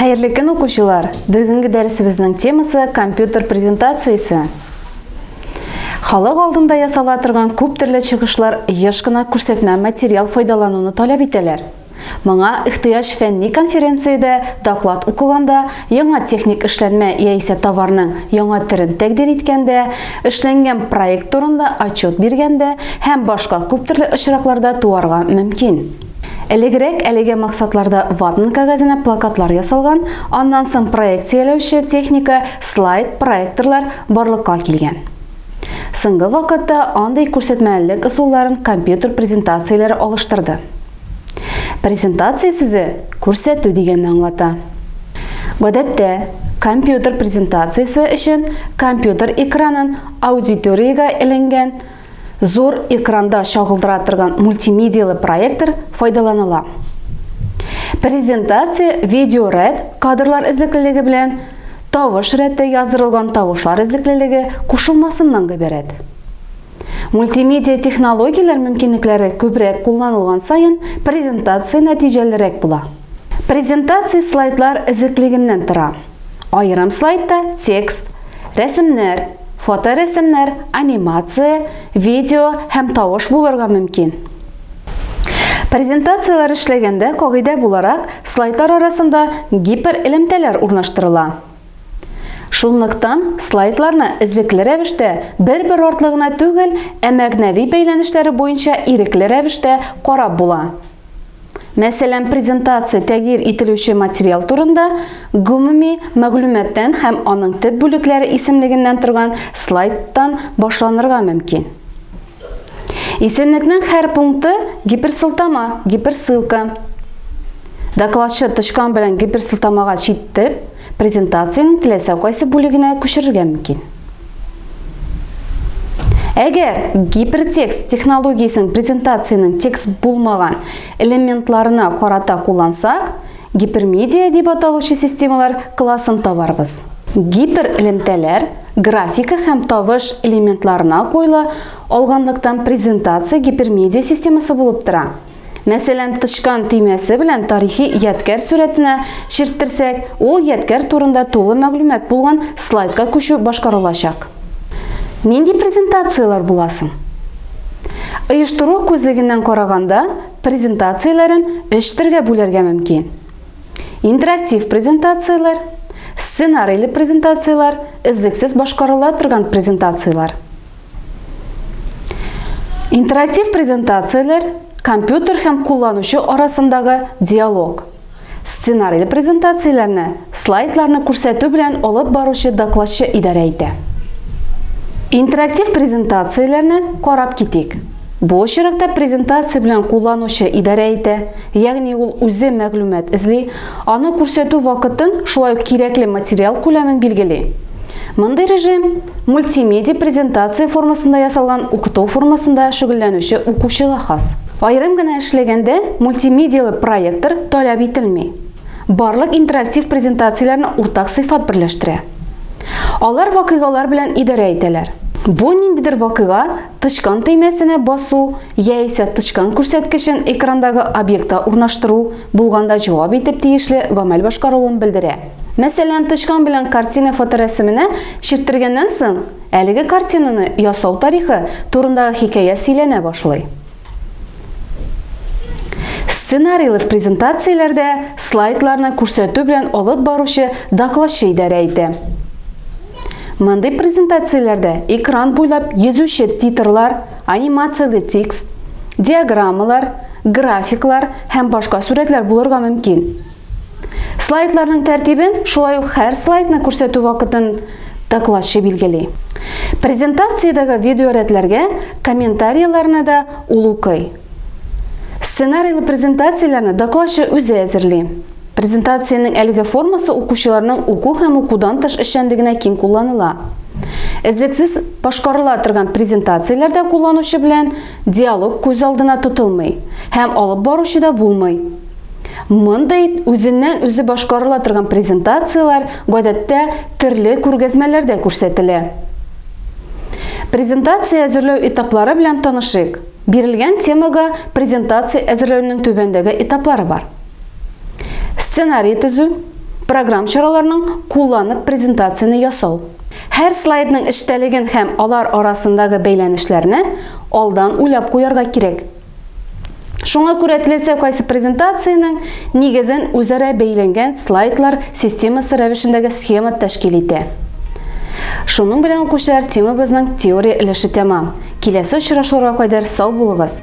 Хәерле көн, укучылар! Бүгенге дәресебезнең темасы компьютер презентациясе. Халык алдында ясала торган күп төрле чыгышлар еш кына күрсәтмә материал файдалануны таләп итәләр. Моңа ихтыяҗ фәнни конференциядә доклад укыганда, яңа техник эшләнмә яисә товарның яңа төрен тәкъдир иткәндә, эшләнгән проект турында отчет биргәндә һәм башка күп төрле очракларда туарга мөмкин. Элегрәк әлеге максатларда ватман кәгазенә плакатлар ясалган, аннан соң проекцияләүче техника, слайд, проекторлар барлыкка килгән. Соңгы вакытта андый күрсәтмәлелек ысулларын компьютер презентацияләре алыштырды. Презентация сүзе күрсәтү дигәнне аңлата. Гадәттә, компьютер презентациясе өчен компьютер экранын аудиториягә эленгән зур экранда чагылдыра торган мультимедиялы проектор файдаланыла. Презентация видеорәт кадрлар эзлеклелеге белән тавыш рәте яздырылган тавышлар эзлеклелеге кушылмасыннан гыйбарәт. Мультимедиа технологияләр мөмкинлекләре күбрәк кулланылган саен презентация нәтиҗәлерәк була. Презентация слайдлар эзлеклегеннән тора. Аерым слайдта текст, рәсемнәр, фоторәсемнәр, анимация, видео һәм тавыш булырга мөмкин. Презентацияләр эшләгәндә, кагыйдә буларак, слайдлар арасында гиперэлемтәләр урнаштырыла. Шунлыктан слайдларны эзлекле рәвештә бер-бер артлы гына түгел, ә мәгънәви бәйләнешләре буенча ирекле рәвештә карап була. Мәсәлән, презентация тәгъйир ителүче материал турында гомуми мәгълүматтан һәм аның төп бүлекләре исемлегеннән торган слайдтан башланырга мөмкин. Исемлекнең һәр пункты гиперсылтама, гиперссылка. Докладчы тычкан белән гиперсылтамага читтеп, презентациянең теләсә кайсы бүлегенә күчерергә мөмкин. Әгәр гипертекст технологиясен презентациянең текст булмаган элементларына карата куллансак, Гипермедиа дип аталучы системалар классын табарбыз. Гиперэлемтәләр графика һәм тавыш элементларына куела алганлыктан презентация гипермедиа системасы булып тора. Мәсәлән, тычкан төймәсе белән тарихи ядкәр сурәтенә чирттерсәк, ул ядкәр турында тулы мәгълүмат булган слайдка күчү башкарылачак. Нинди презентацияләр була соң? Оештыру күзлегеннән караганда, Презентацияләрен өч төргә бүләргә мөмкин. Интерактив презентацияләр, сценарийлы презентацияләр, өзлексез башкарыла торган презентацияләр. Интерактив презентацияләр компьютер һәм кулланучы арасындагы диалог. Сценарийлы презентацияләрне слайдларны күрсәтү белән алып баручы докладчы идарә итә. Интерактив презентацияләрне карап китик. Бу очракта презентация белән кулланучы идарә итә, ягъни ул үзе мәгълүмат эзли, аны күрсәтү вакытын, шулай ук кирәкле материал күләмен билгели. Мондый режим мультимедиа презентация формасында ясалган укыту формасында шөгыльләнүче укучыга хас. Аерым гына эшләгәндә мультимедиалы проектор таләп ителми. Барлык интерактив презентацияләрне уртак сыйфат берләштерә. Алар вакыйгалар белән идарә итәләр. Бу ниндидер вакыйга тычкан төймәсенә басу яисә тычкан күрсәткечен экрандагы объектта урнаштыру булганда җавап итеп тиешле гамәл башкарылуын белдерә. Мәсәлән, тычкан белән картина фоторәсеменә чирттергәннән соң, әлеге картинаны ясау тарихы турындагы хикәя сөйләнә башлый. Сценарийлы презентацияләрдә слайдларны күрсәтү белән алып баручы докладчы идарә итә. Мондый презентацияләрдә экран буйлап йөзүче титрлар, анимацияле текст, диаграммалар, графиклар һәм башка сурәтләр булырга мөмкин. Слайдларның тәртибен, шулай ук һәр слайдны күрсәтү вакытын докладчы билгели. Презентациядәге видеорәтләргә комментарийларны да ул укый. Сценарийлы презентацияләрне докладчы үзе әзерли. Презентациянең әлеге формасы укучыларның уку һәм укудан тыш эшчәнлегенә киң кулланыла. Эзлексез башкарыла торган презентацияләрдә кулланучы белән диалог күз алдына тотылмый һәм алып баручы да булмый. Мондый үзеннән-үзе башкарыла торган презентацияләр гадәттә төрле күргәзмәләрдә күрсәтелә. Презентация әзерләү этаплары белән танышыйк. Бирелгән темага презентация әзерләүнең түбәндәге этаплары бар. Сценарий төзү, Программ чараларының кулланып презентацияне ясау. Һәр слайдның эчтәлеген һәм алар арасындагы бәйләнешләрне алдан уйлап куярга кирәк. Шуңа күрә теләсә кайсы презентациянең нигезен үзара бәйләнгән слайдлар системасы рәвешендәге схема тәшкил итә. Шуның белән, укучылар, темабызның теория өлеше тәмам. Киләсе очрашуларга кадәр сау булыгыз!